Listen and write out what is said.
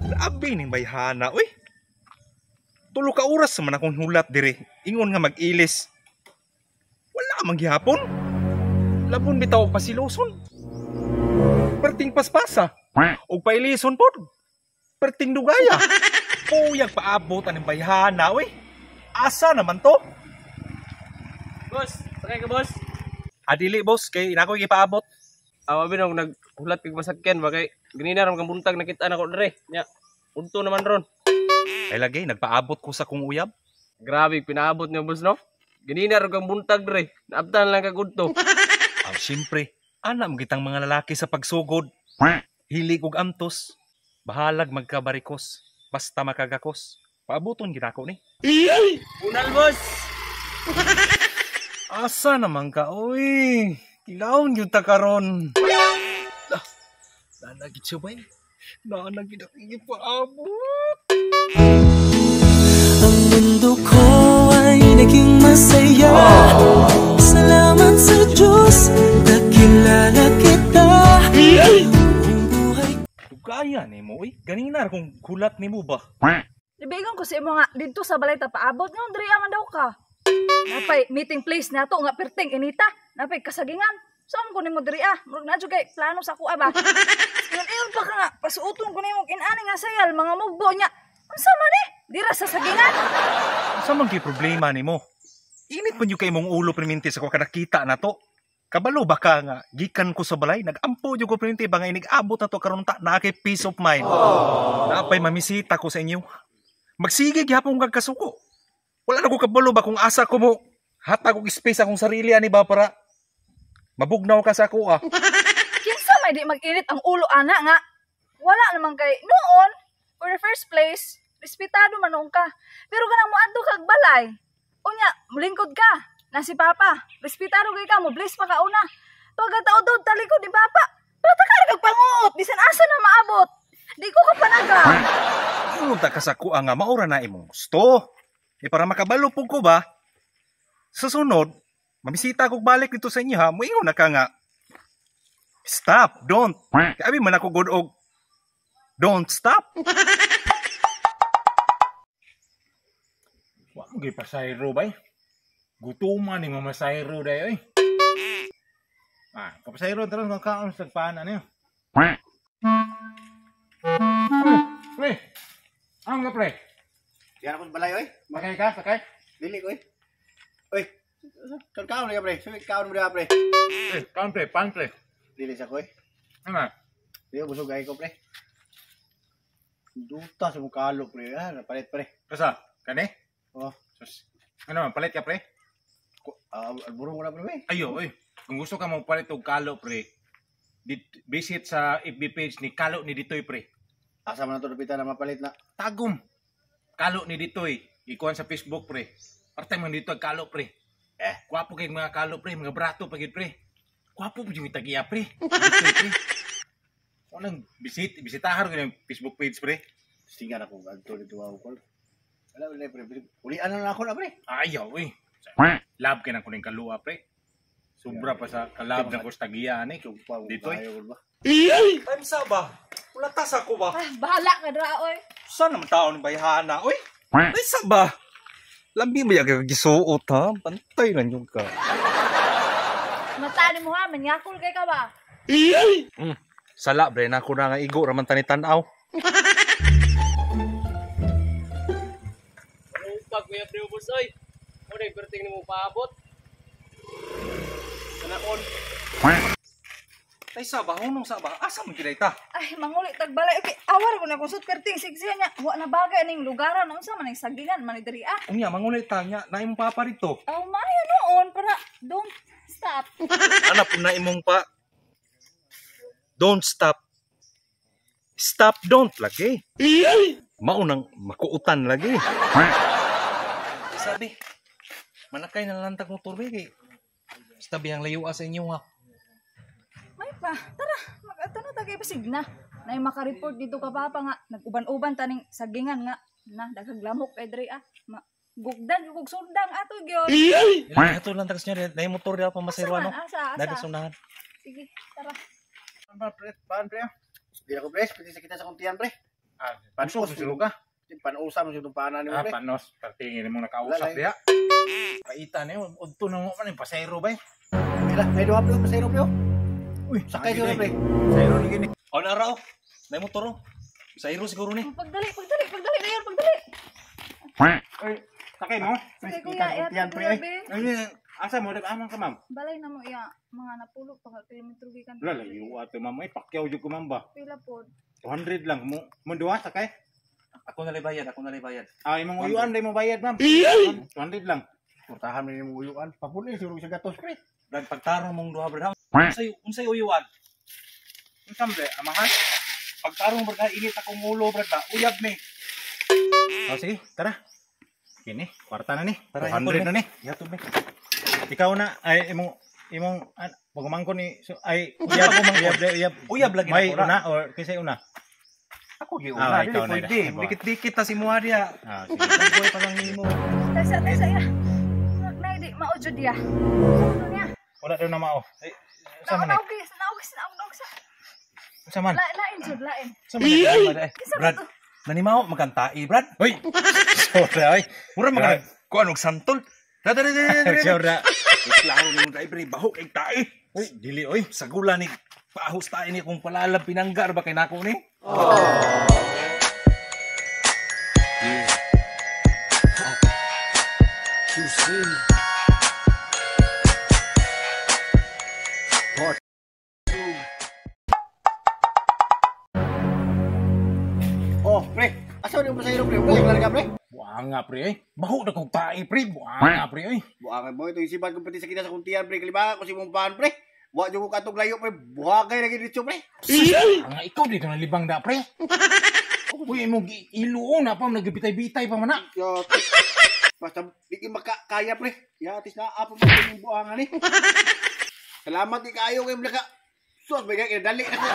Grabe ning bayhana, uy. 3 ka oras man akong hulat dire. Ingon nga mag-ilis. Wala man gihapon. Labon bitaw pasiloson. Perting paspasa. Og pailison pod. Perting dugaya. Puyag paabot aning bayhana, uy. Asa naman to? Boss, sakay ka, boss. Adili, boss, kay inako gipaabot. Awa binong naghulat kag masakyan ba kay ganina ra kang buntag nakita nako dire. Nya, udto naman ron. Ay lagi nagpaabot ko sa kong uyab. Grabe pinaabot niyo, boss, no? Ganina ra kang buntag dire. Naabtan lang kag udto. Ah, siyempre, ana mo kitang mga lalaki sa pagsugod. Hilig og antos. Bahalag magkabarikos, basta makagakos. Paaboton gid ako ni. Unal, boss. Asa naman ka, oy? Kilawon gyud ta karon. Ah, nanagit siya bay. Nanagit akong gipaabot. Ang mundo ko ay naging masaya. Salamat sa Diyos, nakilala kita. Buong buhay Dugaya nimo, oy. Ganina kung kulat nimo ba? Libigon ko sa imo nga didto sa balay ta paabot ngon diri man daw ka. Napay meeting place nato nga perting inita. Napay kasagingan. Saan ko nimo diri ah? Murag na jud kay plano sa ako ba. Ingon pa ka nga pasuoton ko nimo inani nga sayal mga mugbo nya. Unsa man ni? Dira sa sagingan. Unsa man kay problema nimo? Init man jud kay imong ulo perminti sa ko kadakita na to. Kabalo ba ka nga gikan ko sa balay, nagampo jud ko perminti ba nga inig-abot na to karon ta naa kay peace of mind. Napay mamisita ko sa inyo. Magsige gihapon kag kasuko. Wala na ko kabalo ba kung asa ko mo hatag og space akong sarili ani ba para mabugnaw ka sa ako ah. Kinsa may di mag-init ang ulo ana nga wala naman kay noon for the first place respetado man noon ka. Pero kanang moadto kag balay. Unya, mulingkod ka na si Papa. Respetado kay ka mo bless pa ka una. Pagkataod talikod ni Papa. Bata ka ra kag panguot bisan asa na maabot. Di ko ka panaga. Ingon ta ka sa kuha nga maura na imong gusto. E para makabalo pug ko ba? Sa sunod, mabisita kog balik dito sa inyo ha. Moingon na ka nga. Stop, don't. Kay abi man ako good og don't stop. Wa mo gyud pasayro bay. Gutuman ni mamasayro day oy. Ah, kapasayro taron kang kaon sa tagpaan niyo. Pre. Ang ka pre. Diyan ako sa balay, oy. Sakay ka, sakay. Dili ko, oy. Oy. Kan kaon na ka, pre. Sabi kaon mo diha, pre. Eh, kaon pre, pan pre. Dili sa ko, oy. Ano? Di ko busog ay ko, pre. Duta sa mong kalo, pre. Ah, napalit, pre. Kasa, kani? Oh. Sus. Ano man, palit ka pre? Alburong ko na, pre. Ayo, oy. Kung gusto ka mo palit og kalo pre, visit sa FB page ni Kalo ni Ditoy pre. Asa man na to dapitan na mapalit na. Tagum. Kalo ni Ditoy. Ikuan sa Facebook pre. Parte man dito ang kalo pre. Eh. Gwapo kay mga kalo pre, mga brato pa gid pre. Gwapo pud yung tagiya pre. Ditoy pre. Unang bisitahan ko yung Facebook page pre. Singan ako adto dito ako kol. Wala wala pre. Ulian na lang ako na, pre. Ayaw eh. Love kay nang kuning kalua pre. Sobra pa sa kalab na ko sa tagiya ani. Sugpa ko Ditoy. kayo ba? Time sa ba? Wala ta sa ako ba? Ah, bahala ka dra oy. Saan naman tao ni bayhana? Uy, ay sa ba? Lambi ba yung gisuot ha? Pantay lang yung ka. Mata ni mo ha, manyakol kay ka ba? Sala bre, na ako na nga igo raman tani tanaw. Upag kuya pre, boss oy. Mo day perting nimo paabot. Kanaon. Tay sa ba, hunong sa ba? Asa man gid ta? Ay, mangulit tagbalay. Okay, awar ko na kung sud perting sigsihan niya. Wa na bagay ning lugaran unsa man ning sagingan man ni diri ah. Unya mangulit ta nya, na imong papa dito. Aw, maayo noon para don't stop. Ana po na imong pa. Don't stop. Stop don't lagi. Maunang makuutan lagi. Sabi, manakay na lang tag motor kay. Basta biyang layo sa inyo ha. May pa, tara, mag-ato na tagay pasigna. Nay maka-report dito ka papa nga nag-uban-uban taning sagingan nga na daghang lamok kay diri ah. Ma gugdan kog sundang ato gyud. Ato lang tagas niyo, na motor diha pa Asa masayro man? ano. Asa, asa. Nagasunahan. Sige, tara. Ano ba pre? Paan pre? Di ako pre, pwede sa kita sa kuntian pre. Ah, Panos, panos siguro ka. Panusa mo sa itong paanan nimo Ah, pre. panos. Partingin mo nakausap Wala, diha. Paita niyo, udto na mo man yung pasero bay. Ila, may duha pre, pasero pre. Uy, Sakay siguro pre. Pasero ni gini. O na raw. Nay motor oh. Sa iro siguro ni. Pagdali, pagdali, pagdali dayon, pagdali. Uy, sakay mo. Sige kuya, Kuntian, ihatod pre, kuya ay. be. Ay, asa mo amang ka ma'am? Balay na mo iya mga napulo pa ka kilometro gikan. Wala layo ato ma'am, ay pakyaw jud ko ma'am ba. Pila pod. 200 lang mo. Mo duha sakay. Ako na lay bayad, ako na lay bayad. Ah, imong uyuan day mo bayad ma'am. 200 lang. Portahan mo nimong uyuan. Papuli siguro sa gatos pre. Brad, pagtarong mong duha brad. Unsay unsay uyuan? Unsa man amahan? Pagtarong brad, init akong ulo brad ba. Uyab mi. Oh, sige, tara. Kini, kwarta na ni. Tara, 200 na ni. Ihatod mi. Ikaw na ay imong imong pagumangko ni so, ay uyab uyab uyab Uyab lagi na may ko na. una or kisay una. Ako gi Ah, una, dili ikaw na pwede. ina. Dikit-dikit ta si muha diha. Ah, sige. Buhay pa lang nimo. Taysa, taysa iya. Nay di mao jud iya. Ano niya? Wala daw na mao. Ay, unsa man ni? Naog, naog, naog, naog sa. Unsa man? Lain jud, lain. Unsa man ni? Kinsa Brad, to? nanimaw makantai brad. Hoy. Sorry ay. Mura mga kuan og santol. Dada dada dada. Sorry. Klaro ni mong driver baho kay tae. Uy, dili oy. Sagula ni paahos tae ni kung palalam pinanggar ba kay nako ni? QC Part 2. Oh, pre. Asa ni pasero pre? Wala ka pre. Buanga pre ay. Baho na kog tae pre. Buanga pre ay. Buangay mo ito isipan ko pati sa kita sa kuntian pre. Kalibangan ko si mong paan pre. Wa jud ko katong layo pre. Buhagay lagi dito pre. Ang ikaw dito na libang da pre. Uy, imong iluon na pa nagibitay-bitay pa man na. Yo. Basta di ki makakaya pre. Ya atis na apo mo yung buangan ni. Salamat di kaayo kay blaka. Sos bagay kay dali na ko.